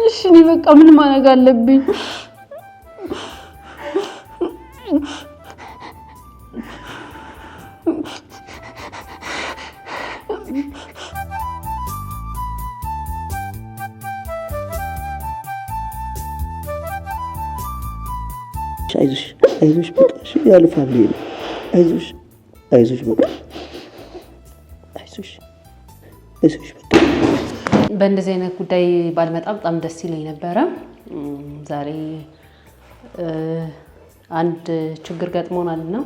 እሺ እኔ በቃ ምን ማድረግ አለብኝ? አይዞሽ አይዞሽ፣ በቃ እሺ፣ ያልፋል። አይዞሽ አይዞሽ፣ በቃ አይዞሽ አይዞሽ፣ በቃ። በእንደዚህ አይነት ጉዳይ ባልመጣ በጣም ደስ ይለኝ ነበረ። ዛሬ አንድ ችግር ገጥሞናል እና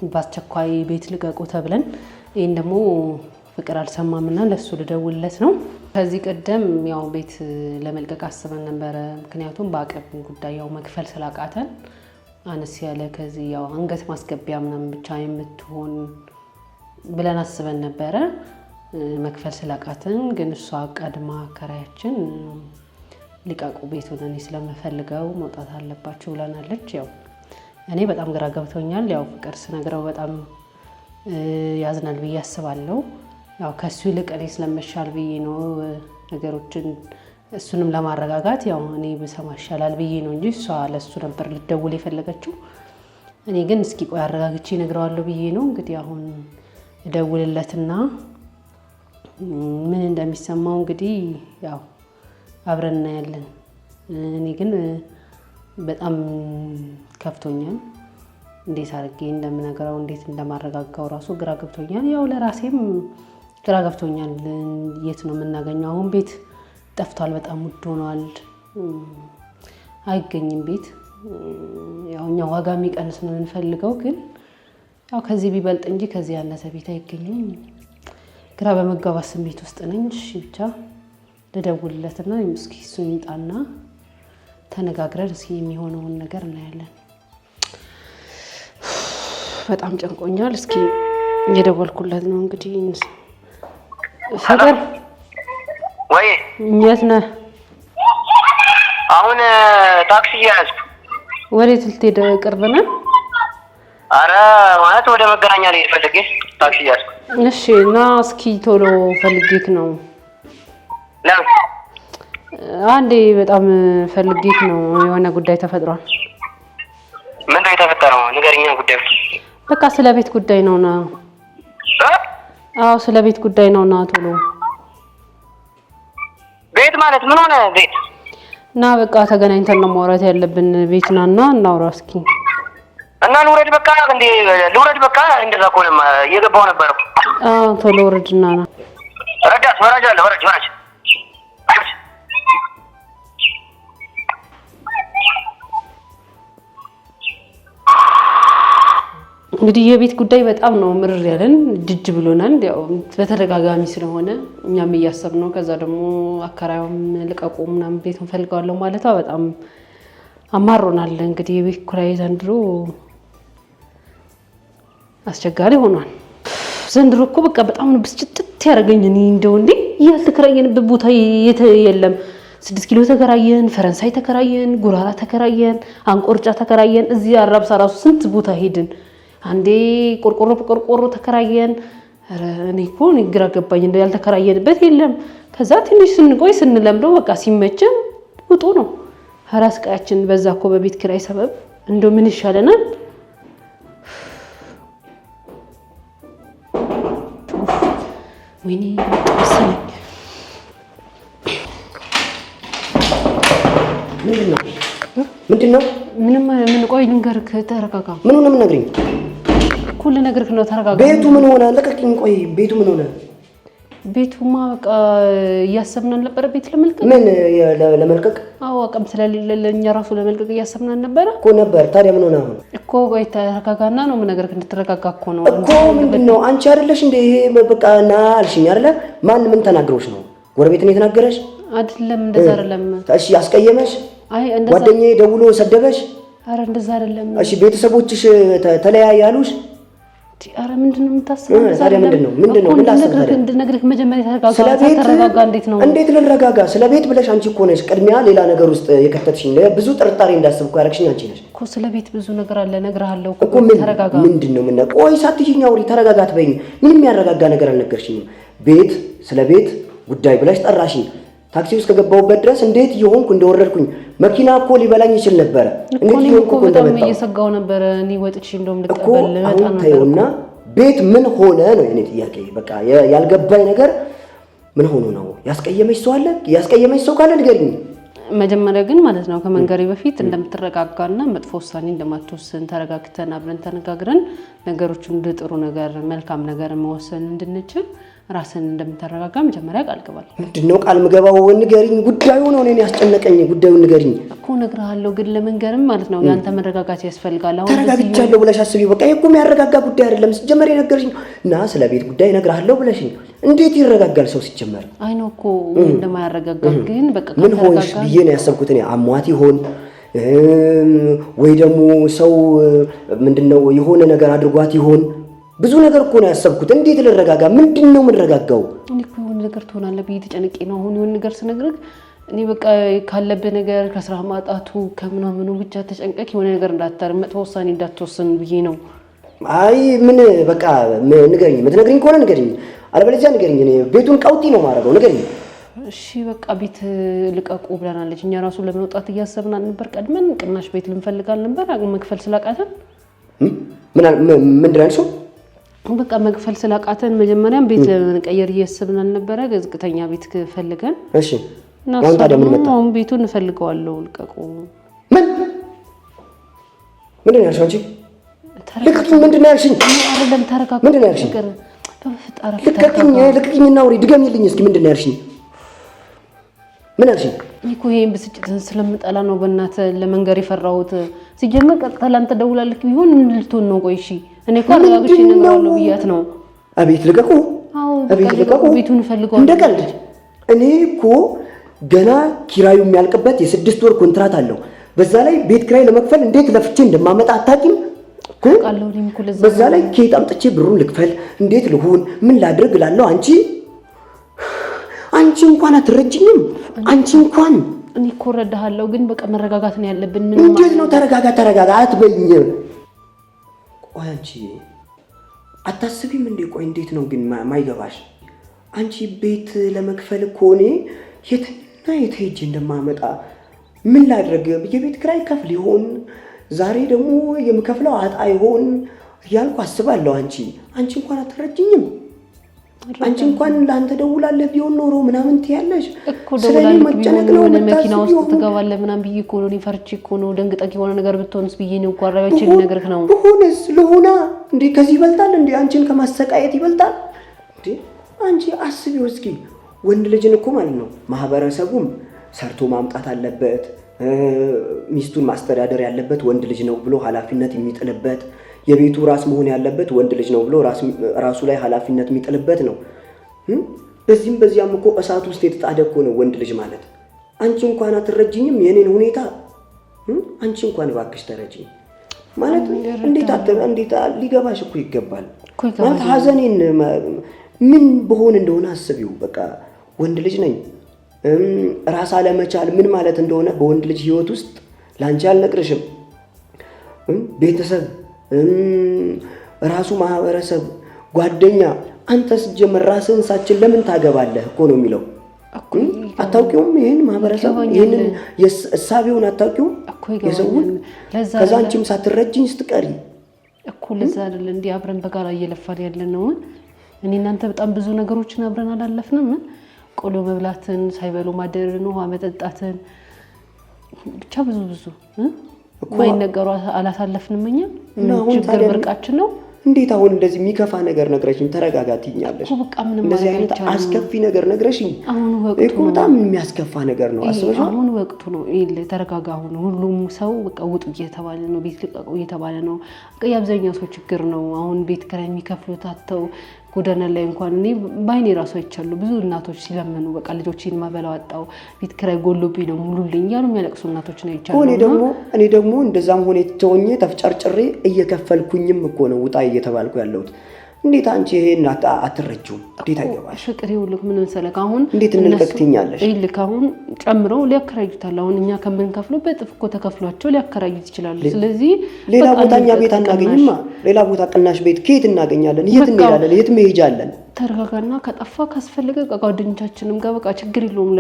በአስቸኳይ ቤት ልቀቁ ተብለን ይህን ደግሞ ፍቅር አልሰማም እና ለእሱ ልደውልለት ነው። ከዚህ ቀደም ያው ቤት ለመልቀቅ አስበን ነበረ። ምክንያቱም በአቅም ጉዳይ ያው መክፈል ስላቃተን አነስ ያለ ከዚህ ያው አንገት ማስገቢያ ምናምን ብቻ የምትሆን ብለን አስበን ነበረ። መክፈል ስላቃተን ግን እሷ ቀድማ አከራያችን ልቀቁ ቤቱን እኔ ስለምፈልገው መውጣት አለባችሁ ብለናለች። ያው እኔ በጣም ግራ ገብቶኛል። ያው ፍቅር ስነግረው በጣም ያዝናል ብዬ አስባለሁ። ያው ከእሱ ይልቅ እኔ ስለመሻል ብዬ ነው ነገሮችን እሱንም ለማረጋጋት ያው እኔ ብሰማ ይሻላል ብዬ ነው እንጂ እሷ ለእሱ ነበር ልደውል የፈለገችው። እኔ ግን እስኪ ቆይ አረጋግቼ እነግረዋለሁ ብዬ ነው። እንግዲህ አሁን እደውልለትና ምን እንደሚሰማው እንግዲህ ያው አብረን እናያለን። እኔ ግን በጣም ከፍቶኛል። እንዴት አድርጌ እንደምነግረው እንዴት እንደማረጋጋው ራሱ ግራ ገብቶኛል። ያው ለራሴም ግራ ገብቶኛል። የት ነው የምናገኘው? አሁን ቤት ጠፍቷል። በጣም ውድ ሆኗል። አይገኝም ቤት። ያው እኛ ዋጋ የሚቀንስ ነው የምንፈልገው፣ ግን ያው ከዚህ ቢበልጥ እንጂ ከዚህ ያነሰ ቤት አይገኝም። ግራ በመጋባት ስሜት ውስጥ ነኝ። እሺ ብቻ ልደውልለትና እስኪ እሱ ይምጣና ተነጋግረን እስኪ የሚሆነውን ነገር እናያለን። በጣም ጨንቆኛል። እስኪ እየደወልኩለት ነው እንግዲህ። ፍቅር ወይ የት ነህ? አሁን ታክሲ እየያዝኩ። ወዴት ልትሄድ? ቅርብ ነህ? አረ ማለት ወደ መገናኛ ልሄድ ፈልጌ ታክሲ እየያዝኩ። እሺ እና እስኪ ቶሎ ፈልጌክ ነው። ለምን? አንዴ በጣም ፈልጌክ ነው። የሆነ ጉዳይ ተፈጥሯል። ምንድን ነው የተፈጠረው? ንገሪኛ ጉዳዩ። በቃ ስለ ቤት ጉዳይ ነው ና። አዎ ስለ ቤት ጉዳይ ነው ና ቶሎ። ቤት ማለት ምን ሆነ? ቤት እና በቃ ተገናኝተን ነው ማውራት ያለብን። ቤት ናና እናውራ እስኪ። እና ልውረድ በቃ እንዴ? ልውረድ በቃ። እንደዛ ከሆነማ እየገባሁ ነበር እኮ። አዎ ቶሎ ውረድና ና። ረዳት ወራጅ አለ። ወራጅ ወራጅ። እንግዲህ የቤት ጉዳይ በጣም ነው ምርር ያለን፣ ጅጅ ብሎናል። ያው በተደጋጋሚ ስለሆነ እኛም እያሰብን ነው። ከዛ ደግሞ አከራዩም ልቀቁ ምናምን ቤት እንፈልገዋለሁ ማለቷ በጣም አማሮናል። እንግዲህ የቤት ኪራይ ዘንድሮ አስቸጋሪ ሆኗል። ዘንድሮ እኮ በቃ በጣም ነው ብስጭትት ያደረገኝ። እኔ እንደው እንዴ ያልተከራየንበት ቦታ የለም። 6 ኪሎ ተከራየን፣ ፈረንሳይ ተከራየን፣ ጉራራ ተከራየን፣ አንቆርጫ ተከራየን። እዚህ አራብሳ ራሱ ስንት ቦታ ሄድን። አንዴ ቆርቆሮ በቆርቆሮ ተከራየን። ኧረ እኔ እኮ ግራ ገባኝ። እንደው ያልተከራየንበት የለም። ከዛ ትንሽ ስንቆይ ስንለምደው በቃ ሲመቸን ውጡ ነው። ኧረ ስቃያችን በዛ እኮ በቤት ኪራይ ሰበብ። እንደው ምን ይሻለናል? ወይኔ መሰለኝ። ምንድን ነው ምንድን ነው? ምንም ምን ቆይ ልንገርህ፣ ተረጋጋ። ምን ሆነ? ምን ነግሪኝ እኮ ልነግርህ ነው። ተረጋጋ። ቤቱ ምን ሆነ? ለቀቂኝ። ቆይ ቤቱ ምን ሆነ? ቤቱማ በቃ እያሰብን አልነበረ ቤት ለመልቀቅ። ምን ለመልቀቅ? አዎ አቅም ስለሌለ ለእኛ ራሱ ለመልቀቅ እያሰብን አልነበረ እኮ ነበር። ታዲያ ምን ሆነ አሁን? እኮ ቆይ ተረጋጋና ነው የምነግርህ። እንድትረጋጋ እኮ ነው እኮ። ምንድን ነው አንቺ አይደለሽ እንደ ይሄ በቃ ና አልሽኝ አይደለ? ማን ምን ተናግሮሽ ነው? ጎረቤት ነው የተናገረሽ? አይደለም፣ እንደዛ አይደለም። እሺ አስቀየመሽ? አይ እንደዛ ጓደኛዬ ደውሎ ሰደበሽ? አረ እንደዛ አይደለም። እሺ ቤተሰቦችሽ ተለያያሉሽ? ኧረ ምንድን ነው የምታስበው? ታዲያ ምንድን ነው ምንድን ነው ምን ላስብ ታዲያ? እንድነግርህ መጀመሪያ ተረጋጋ። ተረጋጋ። እንዴት ነው እንዴት ልረጋጋ? ስለ ቤት ብለሽ አንቺ እኮ ነሽ ቅድሚያ ሌላ ነገር ውስጥ የከተትሽኝ። ብዙ ጥርጣሬ እንዳስብ እኮ ያደረግሽኝ አንቺ ነሽ እኮ። ስለ ቤት ብዙ ነገር አለ፣ እነግርሃለሁ እኮ። ምን ተረጋጋ። ምንድን ነው ምን? ቆይ ሳትይኝ አውሪ። ተረጋጋ አትበይኝ። ምንም ያረጋጋ ነገር አልነገርሽኝም። ቤት ስለ ቤት ጉዳይ ብለሽ ጠራሽኝ። ታክሲ ውስጥ ከገባሁበት ድረስ እንዴት እየሆንኩ እንደወረድኩኝ መኪና እኮ ሊበላኝ ይችል ነበረ። እንዴት እየሆንኩ እኮ በጣም እየሰጋሁ ነበረ። እኔ ወጥቼ እንደውም ልቀበል ልመጣ ነበር እኮ። ቤት ምን ሆነ ነው የኔ ጥያቄ። በቃ ያልገባኝ ነገር ምን ሆኖ ነው? ያስቀየመሽ ሰው አለ? ያስቀየመሽ ሰው ካለ ንገሪኝ። መጀመሪያ ግን ማለት ነው ከመንገሬ በፊት እንደምትረጋጋና መጥፎ ውሳኔ እንደማትወስን ተረጋግተን አብረን ተነጋግረን ነገሮችን ወደ ጥሩ ነገር መልካም ነገር መወሰን እንድንችል ራስን እንደምታረጋጋ መጀመሪያ ቃል ግባል። ምንድን ነው ቃል ምገባው? ንገሪኝ። ጉዳዩ ነው እኔን ያስጨነቀኝ። ጉዳዩን ንገሪኝ እኮ እነግርሃለሁ፣ ግን ለመንገርም ማለት ነው ያንተ መረጋጋት ያስፈልጋል። አሁን ተረጋግቻለሁ ብለሽ አስቢ። በቃ ይሄ እኮ የሚያረጋጋ ጉዳይ አይደለም። ሲጀመር የነገርሽኝ እና ስለ ቤት ጉዳይ እነግርሃለሁ ብለሽኝ እንዴት ይረጋጋል ሰው ሲጀመር? አይ ነው እኮ እንደማያረጋጋ ግን በቃ ምን ሆንሽ ብዬ ነው ያሰብኩት እኔ። አሟት ይሆን ወይ ደግሞ ሰው ምንድነው የሆነ ነገር አድርጓት ይሆን? ብዙ ነገር እኮ ነው ያሰብኩት። እንዴት ልረጋጋ? ምንድን ነው የምንረጋጋው? እኔ እኮ የሆነ ነገር ትሆናለህ ብዬ ተጨንቄ ነው አሁን የሆነ ነገር ስነግርህ እኔ በቃ ካለብህ ነገር ከስራ ማጣቱ ከምናምኑ ብቻ ተጨንቀክ የሆነ ነገር እንዳታር መጥፎ ውሳኔ እንዳትወስን ብዬ ነው። አይ ምን በቃ ንገሪኝ፣ የምትነግሪኝ ከሆነ ንገሪኝ፣ አለበለዚያ ንገሪኝ። እኔ ቤቱን ቀውጢ ነው የማደርገው። ንገሪኝ። እሺ በቃ ቤት ልቀቁ ብለናለች። እኛ ራሱ ለመውጣት እያሰብን አልነበር? ቀድመን ቅናሽ ቤት ልንፈልግ አልነበር? መክፈል ስላቃተን ምን ምንድን ነው ያልሽው? በቃ መክፈል ስላቃተን መጀመሪያም ቤት ለመቀየር እያሰብን አልነበረ? ዝቅተኛ ቤት ፈልገን። እሺ አሁን ታዲያ ምን መጣ? አሁን ቤቱን እፈልገዋለሁ፣ ልቀቁ። ምን ምንድን ነው ያልሽው አንቺ? ልቀቂኝ! ምንድን ነው ያልሽኝ? አይደለም ተረጋጋ። ምንድን ነው ያልሽኝ? ልቀቂኝ! ልቀቂኝና አውሪ፣ ድገሚልኝ እስኪ። ምንድን ነው ያልሽኝ? ምን አልሽኝ? እኔ እኮ ይሄን ብስጭትን ስለምጠላ ነው በእናትህ ለመንገር የፈራሁት። ሲጀመር ቀጥታ ለአንተ ደውላለህ ቢሆን ምን ልትሆን ነው? ቆይ እሺ እኔ እኮ አረጋግቼ እነግረዋለሁ ብያት ነው። አቤት ልቀቁ! አቤት ልቀቁ! ቤቱን እፈልገዋለሁ። እንደ ቀልድ እኔ እኮ ገና ኪራዩ የሚያልቅበት የ6 ወር ኮንትራት አለው። በዛ ላይ ቤት ኪራይ ለመክፈል እንዴት ለፍቼ እንደማመጣ አታውቂም። በዛ ላይ ከየት አምጥቼ ብሩን ልክፈል? እንዴት ልሁን? ምን ላድርግ እላለሁ። አንቺ እንኳን አትረጅኝም። አንቺ እንኳን እኔ እኮ እረዳሃለሁ፣ ግን በቃ መረጋጋት ነው ያለብን። ምን እንዴት ነው ተረጋጋ ተረጋጋ አትበይኝ። ቆይ አንቺ አታስቢም እንዴ? ቆይ እንዴት ነው ግን ማይገባሽ? አንቺ ቤት ለመክፈል እኮ እኔ የትና የት ሄጄ እንደማመጣ ምን ላድርግ? የቤት ኪራይ ከፍል ይሆን ዛሬ ደግሞ የምከፍለው አጣ ይሆን እያልኩ አስባለሁ። አንቺ እንኳን አትረጅኝም። አንቺ እንኳን ለአንተ ደውላለህ ቢሆን ኖሮ ምናምን ትያለሽ እኮ ደውላለህ መጨነቅ ነው። መኪና ውስጥ ትገባለህ ምናምን ብዬ እኮ ነው እኔ ፈርቼ እኮ ነው። ደንግጠህ የሆነ ነገር ብትሆንስ ብዬ ነው እኮ አረጋግቼ ልነግርህ ነው። ብሆንስ ልሆና እንዴ? ከዚህ ይበልጣል እንዴ? አንቺን ከማሰቃየት ይበልጣል እንዴ? አንቺ አስቢው እስኪ ወንድ ልጅን እኮ ማለት ነው ማህበረሰቡም ሰርቶ ማምጣት አለበት፣ ሚስቱን ማስተዳደር ያለበት ወንድ ልጅ ነው ብሎ ኃላፊነት የሚጥልበት፣ የቤቱ ራስ መሆን ያለበት ወንድ ልጅ ነው ብሎ ራሱ ላይ ኃላፊነት የሚጥልበት ነው። በዚህም በዚያም እኮ እሳት ውስጥ የተጣደ እኮ ነው ወንድ ልጅ ማለት። አንቺ እንኳን አትረጅኝም የኔን ሁኔታ። አንቺ እንኳን እባክሽ ተረጅኝ ማለት እንዴት እንዴት ሊገባሽ እኮ ይገባል። ማለት ሀዘኔን ምን በሆን እንደሆነ አስቢው። በቃ ወንድ ልጅ ነኝ። ራስ አለመቻል ምን ማለት እንደሆነ በወንድ ልጅ ህይወት ውስጥ ላንቺ አልነግርሽም። ቤተሰብ፣ ራሱ ማህበረሰብ፣ ጓደኛ፣ አንተ ስትጀምር ራስህን ሳችን ለምን ታገባለህ እኮ ነው የሚለው። አታውቂውም? ይሄን ማህበረሰብ ይሄንን እሳቤውን አታውቂውም? የሰውን ከዛ አንቺም ሳትረጅኝ ስትቀሪ እኮ ለዛ አይደል እንዲህ አብረን በጋራ እየለፋን ያለነው። እኔ እናንተ በጣም ብዙ ነገሮችን አብረን አላለፍንም። ቆሎ መብላትን፣ ሳይበሉ ማደርን፣ ውሃ መጠጣትን፣ ብቻ ብዙ ብዙ የማይነገሩ አላሳለፍንም። እኛ ችግር ብርቃችን ነው። እንዴት አሁን እንደዚህ የሚከፋ ነገር ነግረሽኝ ተረጋጋ ትይኛለሽ? እንደዚህ አይነት አስከፊ ነገር ነግረሽኝ እኮ በጣም የሚያስከፋ ነገር ነው። አስበሽዋል? አሁን ወቅቱ ነው። ተረጋጋ። አሁን ሁሉም ሰው በቃ ውጡ እየተባለ ነው፣ ቤት ልቀቁ እየተባለ ነው። በቃ የአብዛኛው ሰው ችግር ነው። አሁን ቤት ኪራይ የሚከፍሉት አጥተው ጎዳና ላይ እንኳን እኔ በአይኔ ራሱ አይቻለሁ። ብዙ እናቶች ሲለምኑ በቃ ልጆቼን ማበላ አጣሁ፣ ቤት ኪራይ ጎሎብኝ ነው ሙሉልኝ እያሉ የሚያለቅሱ እናቶች ነው አይቻለሁ። እኔ ደግሞ እንደዛም ሆኔ ተሆኜ ተፍጨርጭሬ እየከፈልኩኝም እኮ ነው ውጣ እየተባልኩ ያለሁት። እንዴት አንቺ ይሄን አትረጂውም? እንዴት አይገባሽ? ፍቅር ይኸውልህ፣ ምን መሰለህ አሁን እንዴት እንልቀቅ ትይኛለሽ? ይኸውልህ አሁን ጨምረው ሊያከራዩታል። አሁን እኛ ከምንከፍለው በእጥፍ እኮ ተከፍሏቸው ሊያከራዩት ይችላሉ። ስለዚህ ሌላ ቦታ እኛ ቤት አናገኝማ። ሌላ ቦታ ቅናሽ ቤት ከየት እናገኛለን? የት እንሄዳለን? የት መሄጃ አለን? ተረጋጋና ከጠፋ ካስፈለገ ከጓደኞቻችንም ጋር በቃ ችግር የለውም።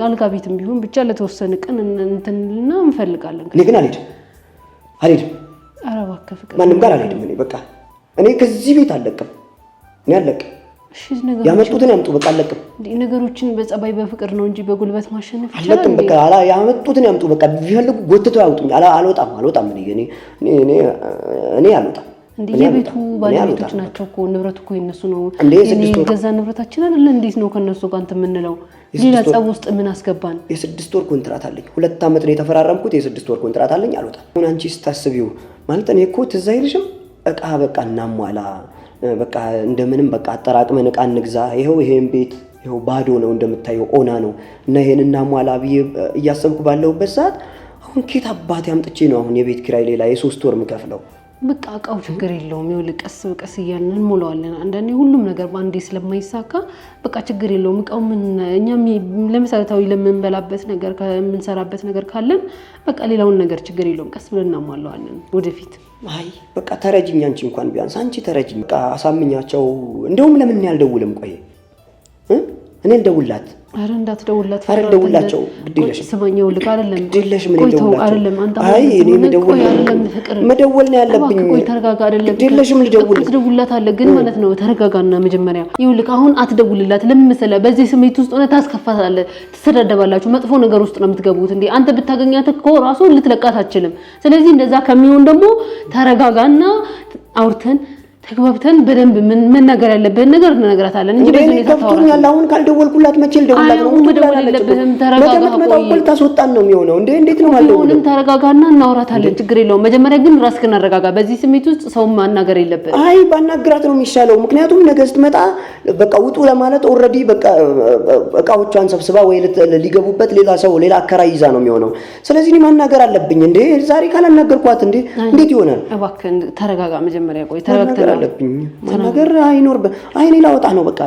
አልጋ ቤትም ቢሆን ብቻ ለተወሰነ ቀን እንትንልና እንፈልጋለን። እኔ ግን አልሄድም፣ አልሄድም። ኧረ እባክህ ፍቅር፣ ማንም ጋር አልሄድም። እኔ በቃ እኔ ከዚህ ቤት አልለቅም። እኔ አልለቅም። ያመጡትን ያምጡ፣ በቃ አልለቅም። ነገሮችን በጸባይ በፍቅር ነው እንጂ በጉልበት ማሸነፍ ይቻላል። አልለቅም። በቃ ያመጡትን ያምጡ። በቃ ቢፈልጉ ጎትተው ያውጡኝ። አልወጣም፣ አልወጣም። እኔ አልወጣም። እንዴ የቤቱ ባለቤቶች ናቸው እኮ ንብረቱ እኮ የነሱ ነው። ገዛ ንብረታችን አይደለ? እንዴት ነው ከነሱ ጋር እንትን የምንለው? ሌላ ጸብ ውስጥ ምን አስገባን? የ6 ወር ኮንትራት አለኝ። 2 ዓመት ነው የተፈራረምኩት። የ6 ወር ኮንትራት አለኝ። አልወጣም። አሁን አንቺ ስታስቢው ማለት እኔ እኮ ትዝ አይልሽም? እቃ በቃ እናሟላ፣ በቃ እንደምንም በቃ አጠራቅመን እቃ እንግዛ። ይኸው ይሄን ቤት ይኸው ባዶ ነው እንደምታየው ኦና ነው እና ይሄን እናሟላ ብዬ እያሰብኩ ባለሁበት ሰዓት አሁን ኬት አባቴ አምጥቼ ነው አሁን የቤት ኪራይ ሌላ የ3 ወር የምከፍለው? በቃ እቃው ችግር የለውም። ይኸውልህ ቀስ በቀስ እያልን እንሞላዋለን። አንዳንዴ ሁሉም ነገር በአንዴ ስለማይሳካ በቃ ችግር የለውም። እቃው ምን እኛም ለመሰረታዊ ለምንበላበት ነገር ከምንሰራበት ነገር ካለን በቃ ሌላውን ነገር ችግር የለውም። ቀስ ብለን እናሟላዋለን ወደፊት። አይ በቃ ተረጅኝ፣ አንቺ እንኳን ቢያንስ አንቺ ተረጅኝ። በቃ አሳምኛቸው። እንደውም ለምን ያልደውልም? ቆይ እኔ ልደውልላት። ኧረ እንዳትደውልላት። ኧረ ልደውልላቸው። ግድ የለሽም። ስማኝ፣ ይኸውልህ አይደለም፣ ግድ የለሽም። እኔ ልደውልላቸው። አይ እኔ መደወል ነው ያለብኝ። ቆይ ተረጋጋ። አይደለም፣ ግድ የለሽም፣ ልደውል። ትደውልላታለህ ግን ማለት ነው ተረጋጋና መጀመሪያ ይኸውልህ፣ አሁን አትደውልላት። ለምን መሰለህ? በዚህ ስሜት ውስጥ ሆነህ ታስከፋታለህ፣ ትሰዳደባላችሁ፣ መጥፎ ነገር ውስጥ ነው የምትገቡት። እንዴ አንተ ብታገኛት እኮ ራሱ ልትለቃት አትችልም። ስለዚህ እንደዛ ከሚሆን ደግሞ ተረጋጋና አውርተን ተግባብተን በደንብ መናገር ያለብህን ነገር እንነግራታለን እንጂ በዚህ ሁኔታ ከፍቶኛል። አሁን ካልደወልኩላት መቼ ልደውልላት ነው? መደወል የለብህም። ተረጋጋ። ቆይ ልታስወጣን ነው የሚሆነው። እንዴ እንዴት ነው አልደውልም። ተረጋጋና እናወራታለን። ችግር የለውም። መጀመሪያ ግን ራስህን አረጋጋ። በዚህ ስሜት ውስጥ ሰው ማናገር የለብህም። አይ ባናግራት ነው የሚሻለው። ምክንያቱም ነገ ስትመጣ በቃ ውጡ ለማለት already በቃ እቃዎቿን ሰብስባ ወይ ሊገቡበት ሌላ ሰው ሌላ አከራይ ይዛ ነው የሚሆነው። ስለዚህ እኔ ማናገር አለብኝ። እንዴ ዛሬ ካላናገርኳት እንዴ እንዴት ይሆናል? እባክህን ተረጋጋ መጀመሪያ። ቆይ ተረጋግተን አለብኝ ማናገር አይኖርብህ። አይ እኔ ላወጣ ነው በቃ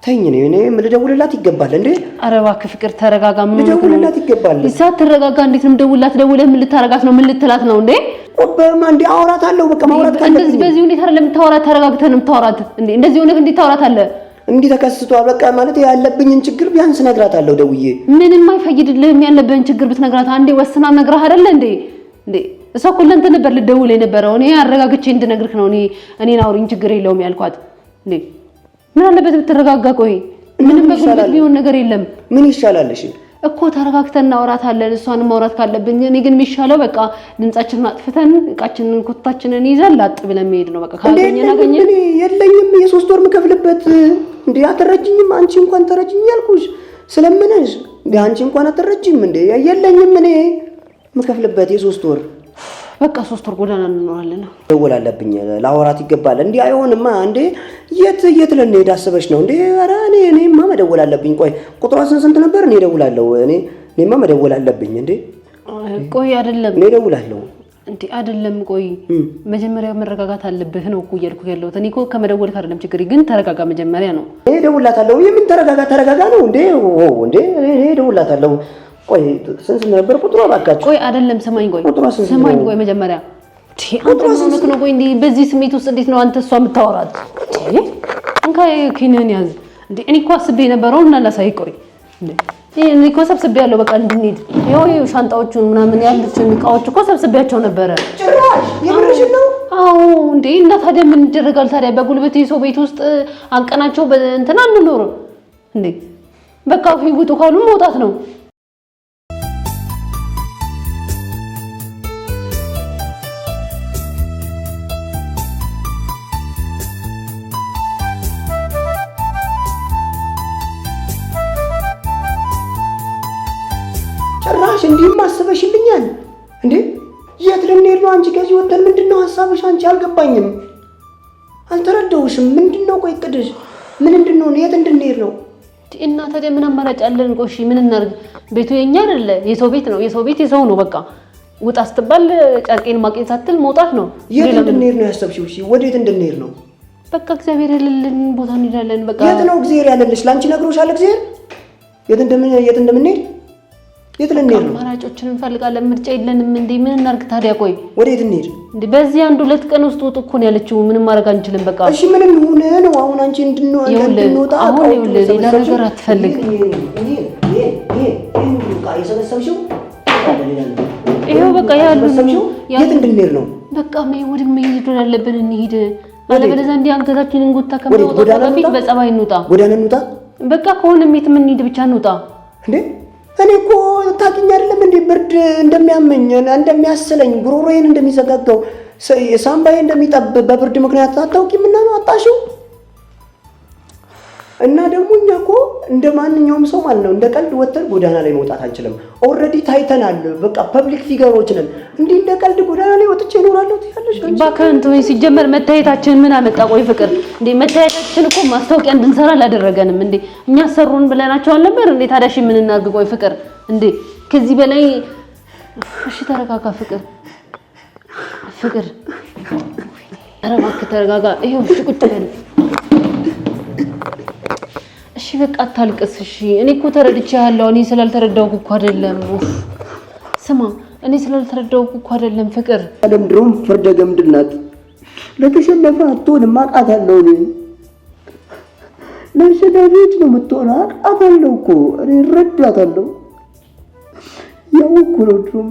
ተይኝ። እኔ ልደውልላት ይገባል እንዴ? ኧረ እባክህ ፍቅር ተረጋጋ። ምን ልደውልላት ይገባል? ሳትረጋጋ እንዴት ነው የምደውልላት? ደውለህ ምን ልታረጋት ነው? ምን ልትላት ነው እንዴ? ቆበማ እንዴ አወራታለሁ። በቃ ማውራት ካለብኝ እንደዚህ በዚህ ሁኔታ አይደለም የምታወራት። ተረጋግተህ ነው የምታወራት እንዴ? እንደዚህ ሆነህ እንዴት ታወራታለህ? እንዲህ ተከስቷል በቃ ማለት ያለብኝን ችግር ቢያንስ እነግራታለሁ ደውዬ። ምንም አይፈይድልህም ያለብህን ችግር ብትነግራት። አንዴ ወስና ነግራህ አይደለ እንዴ? እንዴ እሷ እኮ ለአንተ ነበር ልደውል የነበረው። እኔ አረጋግቼ እንድነግርህ ነው። እኔን አውሪኝ ችግር የለውም ያልኳት። እንዴ ምን አለበት ብትረጋጋ? ቆይ ምንም በጉልበት ቢሆን ነገር የለም። ምን ይሻላል? እሺ እኮ ተረጋግተን እናወራታለን። እሷንም ማውራት ካለብን እኔ ግን የሚሻለው በቃ ድምጻችንን አጥፍተን እቃችንን ኮታችንን ይዘን ላጥ ብለን መሄድ ነው። በቃ ካገኘን አገኘን። የለኝም የ3 ወር የምከፍልበት። እንዴ አትረጅኝም? አንቺ እንኳን ተረጅኝ ያልኩሽ ስለምንሽ እንዴ አንቺ እንኳን አትረጅም እንዴ? የለኝም እኔ የምከፍልበት የ3 ወር በቃ 3 ወር ጎዳና እንኖራለን። ደወል አለብኝ፣ ላወራት ይገባል። እንዴ አይሆንማ። እንዴ የት የት ልንሄድ አስበሽ ነው እንዴ? ኧረ እኔማ መደወል አለብኝ። ቆይ ቁጥሯ ስንት ነበር? እኔ እደውላለሁ። እኔማ መደወል አለብኝ። እንዴ ቆይ አይደለም፣ እኔ እደውላለሁ። እንዴ አይደለም፣ ቆይ መጀመሪያ መረጋጋት አለብህ ነው እኮ እያልኩህ ያለሁት። እኔ እኮ ከመደወልክ አይደለም ችግሬ፣ ግን ተረጋጋ መጀመሪያ ነው። እኔ እደውልላታለሁ። የምን ተረጋጋ ተረጋጋ ነው እንዴ? እንዴ እኔ እደውልላታለሁ። ቆይ ስንት ነበር ቁጥሯ? እባካችሁ ቆይ አይደለም፣ ስማኝ፣ ቆይ ስማኝ፣ ቆይ መጀመሪያ አንተ ምን ሆነህ ነው? ቆይ እንዴ በዚህ ስሜት ውስጥ እንዴት ነው አንተ እሷ የምታወራት? እንካ ኪንን ያዝ እንዴ። እኔ እኮ አስቤ የነበረውን እና ላሳይ። ቆይ እንዴ እኔ እኮ ሰብስቤያለሁ፣ በቃ እንድንሄድ። ይኸው ሻንጣዎቹን ምናምን ያሉትን እቃዎች እኮ ሰብስቤያቸው ነበረ። ጭራሽ የምርሽን ነው? አዎ እንዴ። እና ታዲያ ምን ይደረጋል ታዲያ? በጉልበት የሰው ቤት ውስጥ አንቀናቸው እንትን አንኖርም እንዴ? በቃ ውጡ ካሉ መውጣት ነው። ጭራሽ እንዲህም አስበሽልኛል እንዴ? የት ልንሄድ ነው? አንቺ ከዚህ ወጥተን ምንድን ነው ሀሳብሽ? አንቺ አልገባኝም፣ አልተረዳሁም። አልተረዳሁሽም። ምንድን ነው ቆይ እቅድሽ ምን እንድንሆን የት እንድንሄድ ነው? እና ታዲያ ምን አማራጭ አለን? ቆይ ምን እናድርግ? ቤቱ የኛ አይደለ፣ የሰው ቤት ነው። የሰው ቤት የሰው ነው። በቃ ውጣ ስትባል ጨርቄን ማቄን ሳትል መውጣት ነው። የት እንድንሄድ ነው ያሰብሽው? እሺ ወዴት እንድንሄድ ነው? በቃ እግዚአብሔር ያለልን ቦታ እንሄዳለን። በቃ የት ነው እግዚአብሔር ያለልሽ? ለአንቺ ነግሮሻል እግዚአብሔር የት እንደምንሄድ? የት ልንሄድ ነው? አማራጮችን እንፈልጋለን። ምርጫ የለንም እንዴ? ምን እናድርግ ታዲያ? ቆይ ወዴት እንሄድ እንዴ? በዚህ አንድ ሁለት ቀን ውስጥ ውጡ እኮ ነው ያለችው። ምንም ማድረግ አንችልም። በቃ እሺ ምን እንሁን ነው አሁን? አንቺ እንድንወጣ አሁን ይኸውልህ፣ ሌላ ነገር አትፈልግ። ይኸው በቃ ያሉ የት እንድንሄድ ነው? በቃ ወደ መሄድ ያለብን እንሂድ። አለበለዚያ እንዲህ አንገታችንን ጎታ ከመውጣት በፊት በጸባይ እንውጣ። ጎዳና እንውጣ። በቃ ከሆነ የትም እንሂድ ብቻ እንውጣ። እንዴ እኔ እኮ ታውቂኝ አይደለም እንዴ ብርድ እንደሚያመኝ እንደሚያስለኝ፣ ጉሮሮዬን እንደሚዘጋጋው፣ ሳምባዬ እንደሚጠብ በብርድ ምክንያት አታውቂም? እና ነው አጣሽው። እና ደግሞ እኛ እኮ እንደ ማንኛውም ሰው ማለት ነው እንደ ቀልድ ወጥተን ጎዳና ላይ መውጣት አንችልም። Already ታይተናል። በቃ public figure ኦች ነን። እንዲህ እንደ ቀልድ ጎዳና ላይ ወጥቼ እኖራለሁ ትያለሽ? እባክህን ተወኝ። ሲጀመር መታየታችን ምን አመጣ? ቆይ ፍቅር እንዴ መታየታችን እኮ ማስታወቂያ እንድንሰራ አላደረገንም እንዴ? እኛ ሰሩን ብለናቸው አልነበር እንዴ? ታዲያ እሺ ምን እናድርግ? ቆይ ፍቅር እንዴ ከዚህ በላይ እሺ፣ ተረጋጋ ፍቅር፣ ፍቅር፣ ኧረ እባክህ ተረጋጋ። ይኸው እሺ ቁጭ በል እሺ በቃ አታልቅስ። እሺ እኔ እኮ ተረድቼሃለሁ። እኔ ስላልተረዳሁህ እኮ አይደለም። ስማ እኔ ስላልተረዳሁህ እኮ አይደለም ፍቅር። ዓለም ድሮም ፍርደ ገምድል ናት። ለተሸነፈ አትሆንም። አውቃታለሁ። እኔ ለአሸናፊዎች ነው የምትሆነው። አውቃታለሁ እኮ እኔ እረዳታለሁ። ያው እኮ ነው ድሮም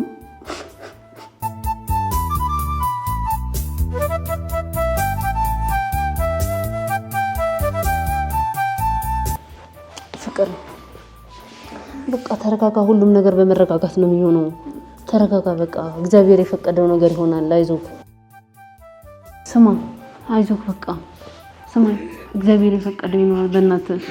ፍቅር በቃ ተረጋጋ። ሁሉም ነገር በመረጋጋት ነው የሚሆነው። ተረጋጋ በቃ እግዚአብሔር የፈቀደው ነገር ይሆናል። አይዞህ ስማ፣ አይዞህ በቃ ስማ፣ እግዚአብሔር የፈቀደው ይሆናል። በእናትህ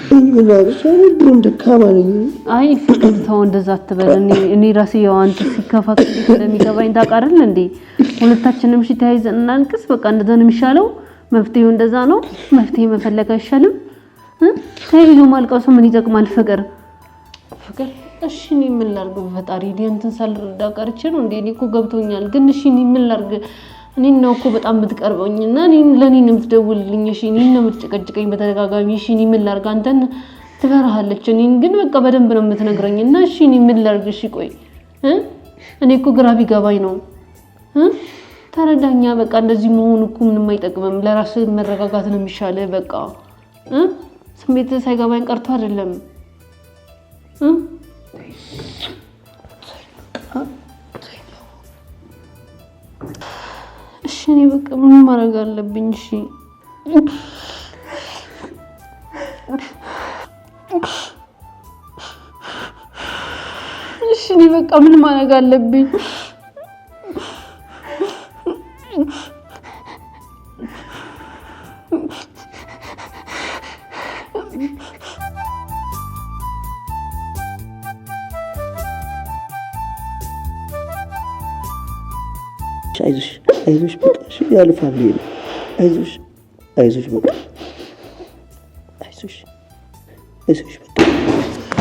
ድሮም ደካማ ነኝ። አይ ፍቅር ተው፣ እንደዛ አትበል። እኔ ራሴ ያው አንተ ሲከፋ እንደሚገባኝ ታውቃለህ እንዴ? ሁለታችንም እሺ ተያይዘን እናልቅስ። በቃ እንደዛ ነው የሚሻለው። መፍትሄው እንደዛ ነው። መፍትሄ መፈለግ አይሻልም? ተያይዞ ማልቀሱ ምን ይጠቅማል? ፍቅር ፍቅር እሺ እኔ ምን ላድርግ? በፈጣሪ እኔ እንትን ሳልረዳ ቀርቼ ነው እንዴ? እኔ እኮ ገብቶኛል። ግን እሺ እኔ ምን ላድርግ? እኔን ነው እኮ በጣም የምትቀርበኝ እና ለእኔ ነው የምትደውልልኝ። እሺ እኔን ነው የምትጨቀጭቀኝ በተደጋጋሚ። እሺ እኔ ምን ላድርግ? አንተን ትፈራሃለች፣ እኔን ግን በቃ በደንብ ነው የምትነግረኝ። እና እሺ እኔ ምን ላድርግ? እሺ ቆይ እኔ እኮ ግራ ቢገባኝ ነው። ተረዳኛ። በቃ እንደዚህ መሆኑ እኮ ምንም አይጠቅምም። ለራስህ መረጋጋት ነው የሚሻልህ። በቃ ስሜት ሳይገባኝ ቀርቶ አይደለም። እሺ እኔ በቃ ምን ማድረግ አለብኝ? እሺ እሺ እኔ በቃ ምን ማድረግ አለብኝ? አይዞሽ አይዞሽ በቃ ያልፋል። አይዞሽ አይዞሽ በቃ አይዞሽ አይዞሽ በቃ።